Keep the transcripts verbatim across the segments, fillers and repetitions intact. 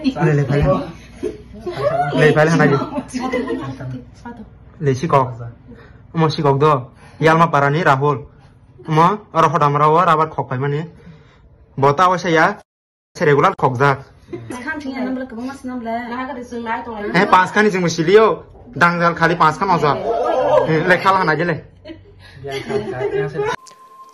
Le, le, phai. Le, phai, le, hanai di. Le, sikok. Omo sikok do. Yalma parani Rahul. Omo, oro hodamra o rabar khok paimani. Bo ta o saya. Se regular khokjak. Skang thing yang nambla kwbangma se nambla. Naha gari chwng nai tonglai. Eh, panch kani chwng bo silio. Dangjal khali panch khan oja. Eh, le khala hanai di le.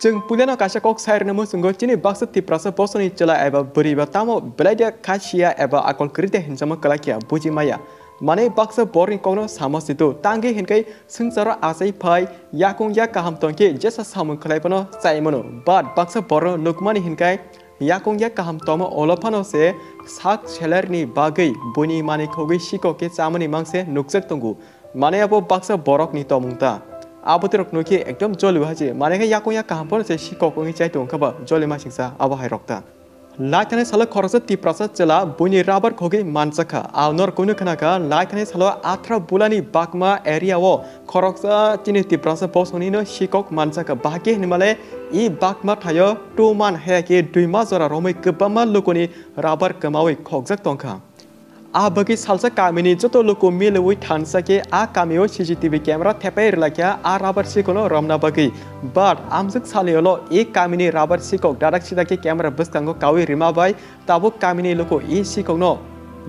Chwng puilano kaisa kok sai rwna muchungo chini baksa Tiprasa bosongni chwla eba bwrwi ba tamo belai de khasiya eba akol kwrwi de hinjama kwlai khe buji maya. Mane baksa borni kokno sama situ tangwi hinkai swngcharo achai phai yakung yak kaham tongkhe jesa samung khlai phano chai mano. But baksa borno nukmani hinkai yakung yak kaham tongma olo phano se sak selerni bagwi buini manwi khogwi sikok khe chamani mangse nukjak tongo. Mane abo baksa borokni tomung ta. Abo terok nukhe ekdom joli hai se. Mane khe yakung yak kaham phano se sikok wngwi chai tongkha ba joli masingsa abo hai rok ta. Naithani salo khoroksa Tiprasa chwla buini rabar khogwi manjakha. Aonor kunu khnakha naithani salo Athra Bulani Bakma area o khoroksa chini Tiprasa bosongni no sikok manjakha. Bahai khe hinmale i Bakma thaio two man haya khe dui ma jora romwi kwbangma lukuni rabar kwmawi khokjak tongkha. A bagwi salsa kamini joto luku milwi thansa khe a kamio C C T V camera thepai rwlaikha a rabar sikono romna bagwi. But amjwk saliolo e kamini rabar sikok dadak sida khe camera bwskango kaui rima bai tabuk kamini luku e sikokno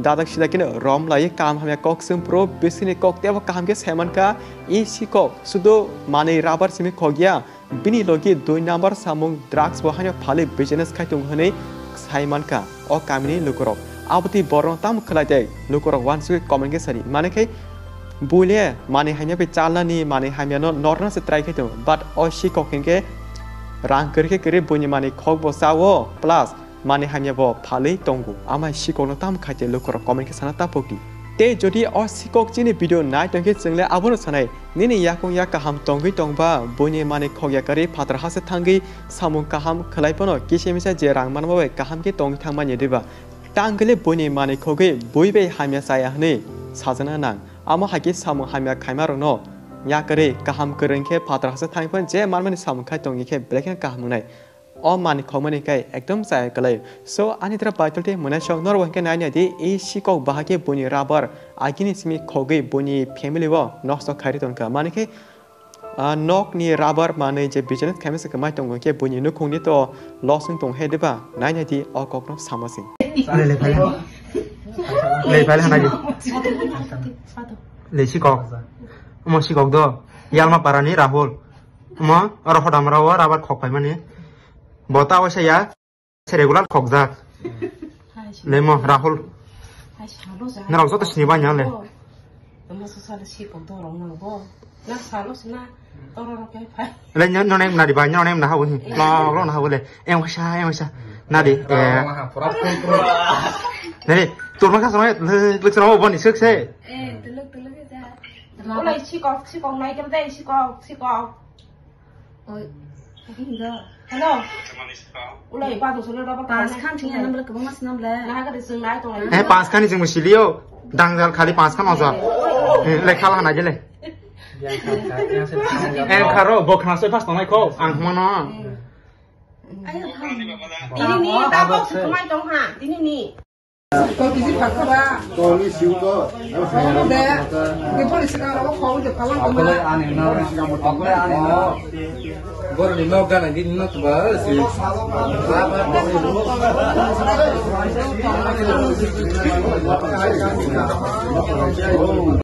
dadak sida kheno romlai kam hamya kok swngphuru bisini kok tebo kaham khe saimankha e sikok sudu manwi rabar simi khokya. Bini logi dui number samung drugs bo haino phalwi business khai tongo hwnwi sai mankha o kamini lukurok. Abotwi borokno tamo khlai de lukurok uansugwi comment khe sadi. Mane khe buile manwi hamya bai chalnani manwi hamyano norna se try khai tongo. But o sikok hinkhe rang kwrwi khe kwrwi buini manwi khok bo chao plus manwi hamya bo phalwi tongo, amai sikokno tamo khaite lukurok comment khe sana tapokdi. Tei jodi o sikok chini video nai tongkhe chwngle abono sanai, nini yakung yak kaham tongwi tongba, buini manwi khokya kwrwi phatar hase thangwi samung kaham khlai phano kisa misa je rang manma bai kaham khe tongwi thangmani diba? Tangwile buini manwi khogwi bui bai hamya chaya hwnwi sajana nang. Amo hai khe samung hamya khaimarokno yakarwi kaham kwrwng khe phatar hase thangwi phano je manmani samung khai tongwi khe belai kheno kaham wngnai. O manwi khokmani khe ekdom chaya kwlai. So, ani dra baitul tei mwnai sok norok hinkhe nai nai di, e sikok bahai khe buini rabar agini simi khogwi buini family o nosto khairi tongkha. Mani khe, ah, nokni rabar manwi je business khaima se kwmai tongo khe buini nukhungni to loss wng tong he diba? Nai nai di o kokno sama se. Le, le, phai le. Le, phai le, hanai di. Le, sikok. Omo sikok do. Yalma parani Rahul. Omo, oro hodamra o rabar khok paimani. Bo ta o saya, se regular khokjak. Hai, si- Lemo, Rahul. Hai, salo ja. Norok joto sini bai ya le. Oh. Tamo sa salo si kok dorong nang bo. Na salo sina, toro rok kai phai. Le nyo, nyo nem nadi bai, nyo nem na hawi. Eh. Lo, lo na hawi le. Em wasa, em wasa. Nadi, eh. Nadi, turma ka sama, le, le sama bo ni sik se. Eh, tuluk, tuluk ja. Ulai sikok, sikok nai kam dai, sikok, sikok. Oi. Hello. Ulai ba dosolo raba. Pas khan thing yang nambla kwbangma se nambla. Naha gari chwng nai tonglai. Eh, pas khan ni chwng silio. Dangjal khali pas khan oja. Eh, le khala hanai di le. Eh, kharo, bo khna soi pas tongnai kho. Ang hmano. Ayo, tini ni, ta box kwmai tong ha, tini ni. Kau kisi pakha ba. Kau ni siu to. Kau de. Ni poli sika ro kau de palang kau na. Ani no. Ani no. Bor ni no gana gini no ba si.